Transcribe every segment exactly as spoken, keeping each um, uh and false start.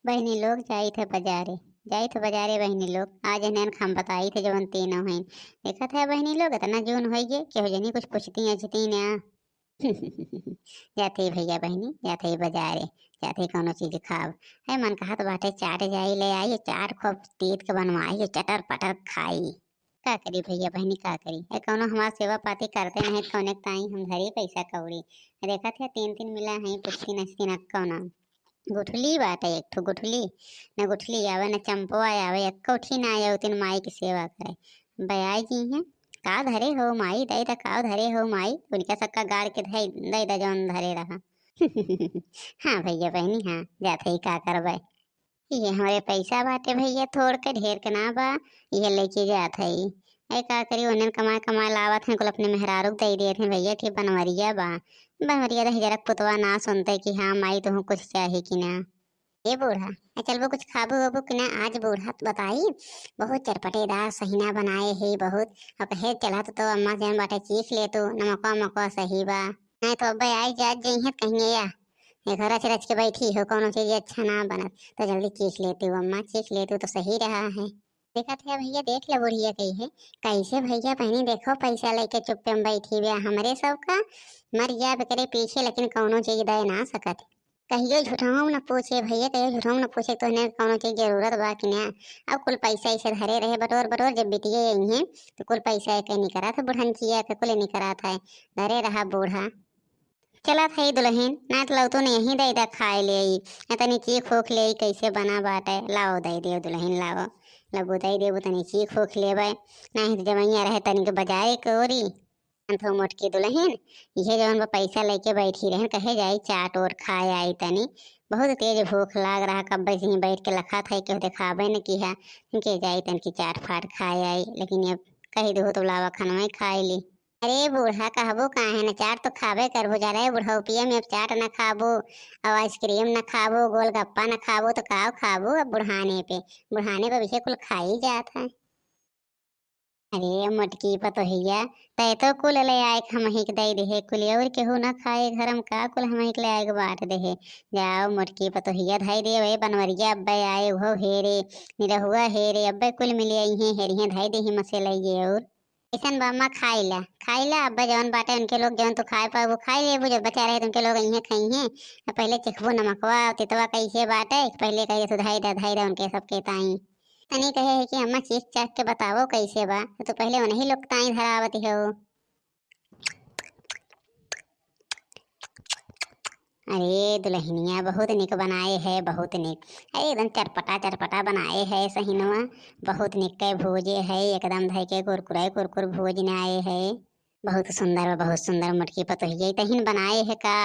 बहिनी लोग, जाइत है बजारे, जाइत है बजारे बहिनी लोग। आज इन्हन हम बताइत है जवन तीनों हैं। देखत है बहिनी लोग, इतना जून होई गे, केहू जनी कुछ पूछती अछती ना। जात है भैया बहिनी, जात है बजारे, जात है कौनो चीज खाब। है मन कहत बाटे चाट जाई ले आई, चाट खूब तीत के बनवाई, चटर पटर खाई। का करी भैया बहिनी, का करी? ए, कौनो हमार सेवा पाती करते नहीं, कौने ताई हम धरी पैसा कौड़ी। देखत है तीन तीन मिला है, पूछती नछती न कौनो। गुठली बाटे एक ठो गुठली, न गुठली आवे न चंपवा आवे, एक्को ठी ना आवे उतिन माई की सेवा करे। बयाई जी हैं, का धरे हो माई, दई दा का धरे हो माई, उनका सबका गाड़ के धई दई दा जौन धरे रहा। हाँ भैया बहिनी, हाँ जात है, का करबे? ये हमरे पैसा बाटे भैया, थोड़ के ढेर के ना बा, ये लेके जात है। ए का करी, उन्हन कमा कमा लावत हैं, कुल अपने मेहरारू के दे देत हैं भैया। ठीक बनवरिया बा, बनवरिया दही जरा पुतवा ना सुनते कि हाँ माई तुहूँ कुछ चाही कि ना। ए बूढ़ा, ए चलबो कुछ खाबो होबो कि ना? आज बूढ़ा तो बताई, बहुत चटपटेदार सहिना बनाए है बहुत। अब कहे चला तो, तो अम्मा जन बाटे चीख ले तू, नमकवा मकवा सही बा। नहीं तो अब्बे आई जात जइहे कहिए या, ये घर रच रच के बैठी हो, कौनो चीज अच्छा ना बनत, तो जल्दी चीख लेती हो अम्मा, चीख लेती हो तो सही रहा है। देखत है भैया, देख ले बुढ़िया कही है, कैसे भैया बहिनी देखो पैसा लेके चुप्पे में बैठी बे, हमरे सबका मर जाब करे पीछे, लेकिन कौनो चीज दे ना सकत। कहियो झूठाऊ न पूछे भैया, कहियो झूठाऊ न पूछे तो उन्हें कौनो चीज जरूरत बा कि ना। अब कुल पैसा ऐसे धरे रहे बटोर बटोर, जब बिटिया आई हैं तो कुल पैसा एक निकरा था बुढ़नचिया के, कुल निकरा था, धरे रहा बूढ़ा। चलत हई दुलहिन, ना तो लौतू ने यहीं दे दा खाए ले आई, ना तनी चीख होख ले आई कैसे बना बाटे, लाओ दे देव दुलहिन लाओ, लबू दे देबू तनी चीख होख लेबे, नहीं तो जमैया रहे तनी के बजाए कोरी। अंत हो मोटकी दुलहिन, इहे जवन बा पैसा लेके बैठी रहन, कहे जाई चाट ओर खाए आई तनी, बहुत तेज भूख लाग रहा, कब्बे से ही बैठ के लखा था केहू देखाबे न किहा, के जाई तनकी चाट फाट खाए आई, लेकिन अब कही दो तो लावा खनवा खाए ली। अरे बूढ़ा, कहबो काहे न, चाट तो खाबे करबो, जा रहे बुढ़ौपिया में अब चाट न खाबो, अब आइसक्रीम न खाबो, गोलगप्पा न खाबो, तो काव खाबो अब बुढ़ाने पे? बुढ़ाने पे भैया कुल खाई जात है। अरे मोटकी पतोहिया, तै तो कुल ले आए के हमही के दे देहे, कुल और केहू न खाए घर में का, कुल हमही के ले आए के बांट देहे। जाओ मोटकी पतोहिया, धई देव ए बनवरिया, अब्बे आए हो हेरे, निरहुआ हेरे, अब्बे कुल मिले आई हैं हेरिहे, धई देही मसे लइए और। ऐसन बा अम्मा, खाई ला, खाई ला, अब्बे जवन बाटे उनके लोग जवन तू खाए पाबू खाई लेबू, जब बचा रहे तो उनके लोग अइहे खइहे। अब पहले चिखबू नमकवा तितवा कैसे बाटे, पहले कहिए तू धई दे, धई दे उनके सबके ताई। तनी कहे है कि अम्मा चीख चाख के बतावो कैसे बा, तो तू पहले उन्हीं लोग ताई धरावत हो। अरे दुलहिनिया बहुत निक बनाए है, बहुत निक। अरे एकदम चटपटा चटपटा बनाए है सहिनवा, बहुत निक के भूजे है, एकदम धई के कुरकुरे कुरकुर भूज ने आए है। बहुत सुंदर बा, बहुत सुंदर मोटकी पतोहिया, तहिन बनाए है का?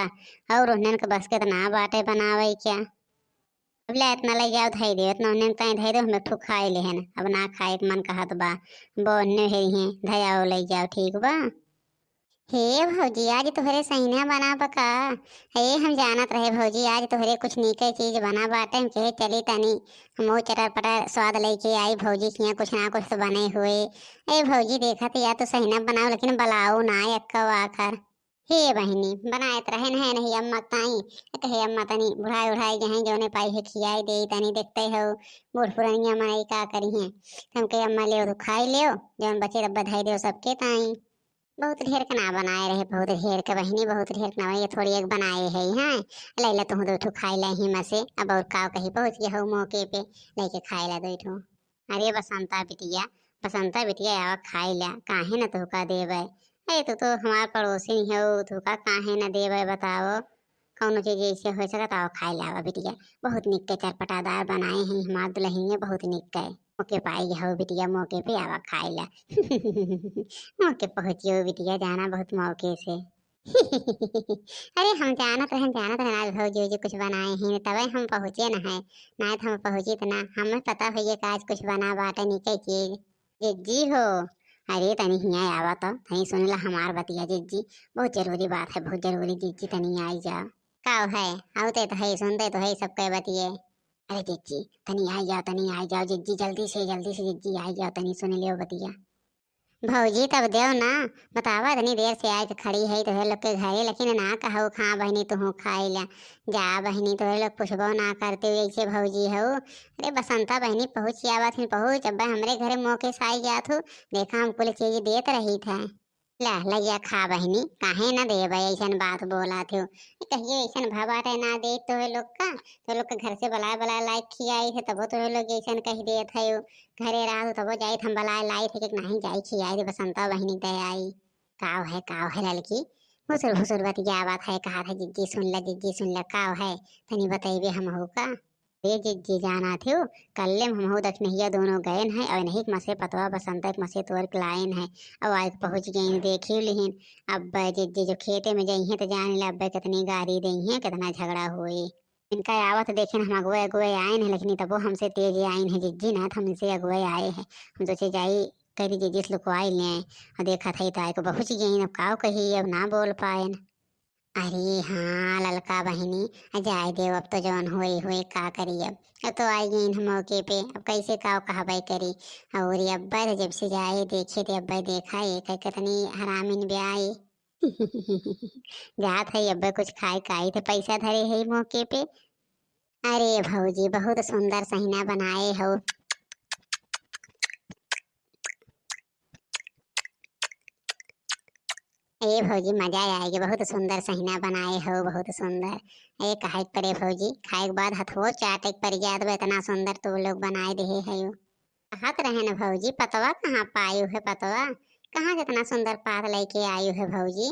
और उन्हन के बस के तो ना बाटे बनावे क्या? अब ले इतना ले जाओ धई दे, इतना उन्हन ताई धई दो, हम एक ठो खाए लेहन, अब ना खाए के मन कहत बा, बोन्ने है ही, धयाओ ले जाओ, ठीक बा? हे भौजी, आज तोहरे सहिना बना बा का? हे, हम जानत रहे भौजी, आज तोहरे कुछ नीके चीज बना बाटे, हम कहे चली तनी, हम वो चटर पटर स्वाद लेके आई भौजी के यहाँ, कुछ ना कुछ तो बने हुए। ए भौजी, देखत या तो सहिना बनाओ, लेकिन बलाओ ना एक्को आखर। हे बहिनी, बनाए त रहे नहीं, नहीं अम्मा ताई, कहे अम्मा तनी बुढ़ाई उढ़ाई गए हैं, जौने पाई है खियाई दे तनी, देखते हो बूढ़ पुरनिया माई का करी हैं। हम कहे अम्मा ले तो खाई लियो, जौन बचे तब बधाई दे सबके ताई। बहुत ढेर के ना बनाए रहे, बहुत ढेर के बहिनी, बहुत ढेर के ना, ये थोड़ी एक बनाए है। हाँ, लैला तुहूँ दो ठो खाई ला ही में से। अब और का कही, पहुँच गया हो मौके पे, लेके खाई ला दो ठो। अरे बसंता बिटिया, बसंता बिटिया, आवा खाई ला, काहे न तुहका देवे? अरे तू तो हमार पड़ोसी हो, तुहका काहे न देवे बताओ? कौनो चीज ऐसे हो सकत, आओ खाई ला, आवा बिटिया। बहुत निक के चटपटादार बनाए हैं हमार दुलहिनिया, बहुत निक के। मौके पाई हो बिटिया, मौके पे आवा खाई ला। मौके पहुँचियो बिटिया, जाना बहुत मौके से। अरे हम जानत रहन, जानत रहन आज भौजी उजी कुछ बनाए हैं, तबे हम पहुँचे न है, नाहीं तो हम पहुँचित ना। हमें पता होइए कि आज कुछ बना बाटे निके चीज। जिज्जी हो, अरे तनी हियाँ आवा तो, तनी सुन ला हमार बतिया जिज्जी, बहुत जरूरी बात है, बहुत जरूरी जिज्जी, तनी आई जाओ। का है, आवते तो है, सुनते तो है सबके बतिये। अरे जिज्जी, तनी आई जाओ, तनी आई जाओ जिज्जी, जल्दी से, जल्दी से जिज्जी आई जाओ, तनी सुन लियो बतिया। भौजी तब देव ना, बतावा इतनी देर से आइके खड़ी है तोहरे लोग के घरे, लेकिन ना कहू खा बहिनी तुहू खाई ला। जा बहिनी तोहरे लोग पुछबो ना करते हो, ऐसे भौजी हो। अरे बसंता बहिनी पहुँच आवत हिन, पहुँच, अब हमरे घरे मौके से आई जात हो, देखा हम कुल चीज देत रही थे। ला लइया खा बहिनी, काहे ना देबे, ऐसन बात बोला थे। कहिए ऐसन भवा रहे ना दे तोहरे लोग का, तोहरे लोग के घर से बलाए बलाए लाइक खियाई थे, तबो तोहरे लोग ऐसन कह देत है। घरे रहत तबो जाइत हम बलाए लाइत है कि नहीं जाई खियाई दे बसंता बहिनी दे आई। काव है, काव है ललकी? भुसुर भुसुर बतियावत है, कहत है जिज्जी सुन ल, जिज्जी सुन ल, काव है? तनी बतइबे हमहू का। ए जिज्जी जानत हो, कल्ले में हमहू दखिनहिया दोनों गएन है और इन्हीं के मसे पतवा बसंता के मसे तोड़ के लाएन है। अब आइके पहुँच गइन, देखियो लिहिन। अब्बे जिज्जी जो खेते में जइहें तो जान ले अब्बे कितनी गारी देइहें, कितना झगड़ा होए। इनका आवत देखेन हम अगुए अगुए आएन है, लेकिन तबो हमसे तेज आएन है जिज्जी, ना तो हमसे अगुए आए है। हम सोचे जाई करी जिज्जी से लुकवाई ले, और देखत है तो आइके पहुँच गइन, अब काव कही, अब ना बोल पाएन। अरे हाँ ललका बहिनी, आ जाए देव, अब तो जौन होई होई, का करी अब। अब तो आई गइन हम मौके पे, अब कैसे काव कहबे करी। और ये अब्बे तो जब से जाए देखे थे अब्बे देखा ये क-, कितनी हरामिन ब्याई। जात है अब्बे कुछ खाए काई थे, पैसा धरे है मौके पे। अरे भौजी बहुत सुंदर सहिना बनाए हो। ए भौजी मजा आएगी, बहुत सुंदर सहिना बनाए हो, बहुत सुंदर। ए कहे के परे भौजी, खाए के बाद हथवो चाटे के पड़ जात बा, इतना सुंदर तू लोग बनाए देहे है। कहत रहे न भौजी, पतवा कहाँ पायु है पतवा, कहाँ से इतना सुंदर पात लेके आयु है भौजी?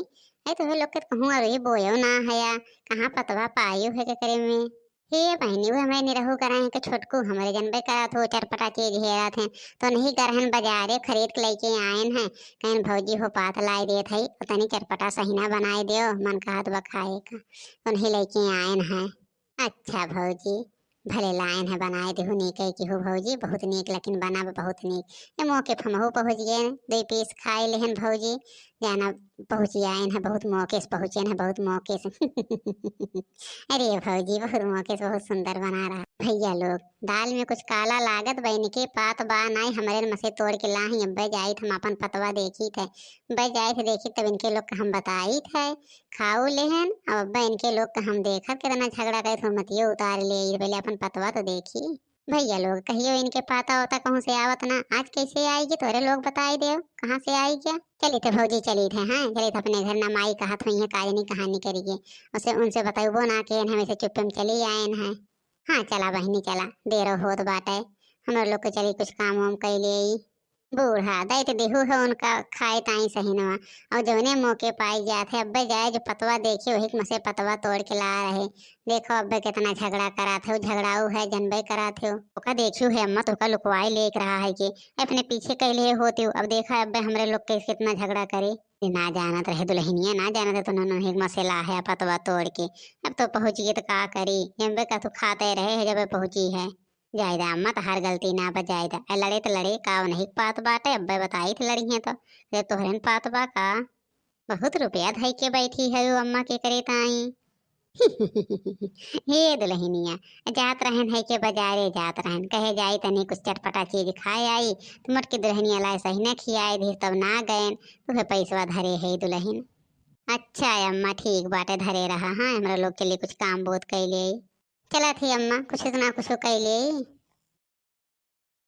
ए तोहे लोग के कहूँ अरुई बोयो ना हया, कहाँ पतवा पायु है केकरे में? हे बहिनी, वो हमारे निरहू कराए हैं कि छोटकू हमरे जनबे करत हो, चटपटा चीज हेरत हैं, तो नहीं गरहन बाजारे खरीद के लेके आएन हैं, कहेन भौजी हो पात लाई देत है, और तनी चटपटा सहिना बनाए देव, मन कहत बा खाए का, तो नहीं लेके आएन हैं। अच्छा भौजी, भले लाएन है बनाए देहु, नीक है कि हो भौजी, बहुत नीक, लेकिन बना बहुत नीक। ये मौके पे हमहू पहुँच गए, दो पीस खाए लेहन भौजी, जाना पहुँची आएन है, बहुत मौके से पहुँचेन है, बहुत मौके से। अरे भौजी, बहुत मौके से बहुत सुंदर बना रहा। भैया लोग, दाल में कुछ काला लागत बा, इनके पात बा नाई, हमरे मसे तोड़ के लाही, अब्बे जाइत हम अपन पतवा देखी थे, अब्बे जाइत देखी तब इनके लोग का हम बताई थे, खाऊ लेहन, अब अब्बे इनके लोग का हम देखत कितना झगड़ा करे थे, मतियो उतार ले, पहले अपन पतवा तो देखी। भैया लोग, कहियो इनके पाता होता कहूँ से आवत ना, आज कैसे आएगी तोरे लोग बताई देव, कहाँ से आएगी? चली थे भौजी, चली थे, हाँ, चली थे अपने घर ना, माई कहत हुई है, काजनी कहानी करिए, उसे, उनसे बताइबो ना के हमें से चुप्पे में चली आएन है। हाँ, चला बहिनी, चला, देरो होत बाटे, हमरे लोग के चली कुछ काम वाम कैले आई। बूढ़ा दैत देहू है उनका खाए ताई सहिनवा, और जौने मौके पाई जात है, अब्बे जाए जो पतवा देखी, वही के मसे पतवा तोड़ के ला रहे। देखो अब्बे कितना झगड़ा करात है, झगड़ाऊ है, जनबे करात है। ओका देखियो है अम्मा, तो ओका लुकवाई लेके रहा है कि अपने पीछे कैले होती हो। अब देखा अब्बे हमरे लोग के कितना झगड़ा करे। ये ना जानत रहे दुल्हनिया, ना जानत रहे तो नन्हे के मसे ला है पतवा तोड़ के। अब तो पहुँच गई तो का करी, जनबे का तू खाते रहे है जब पहुँची है। जायदा अम्मा, तहार गलती ना बा, जायदा। ए, लड़े त लड़े, का नहीं पात बाटे, अब्बे बताई थे लड़िहे तो, जब तोहरे न पात बा का? बहुत रुपया धई के बैठी है अम्मा के करे ताई। हे दुल्हनिया, जात रहन है के बाजारे जात रहन, कहे जाई तनी कुछ चटपटा चीज खाए आई, तो मोटकी दुल्हनिया लाए सहिना खियाए दी, तब ना गएन, तुहे पैसवा धरे है दुल्हन। अच्छा अम्मा, ठीक बाटे, धरे रहा, हाँ, हमरा लोग के लिए कुछ काम बहुत कैले आई। चला थी अम्मा, कुछ ना कुछ कैले आई।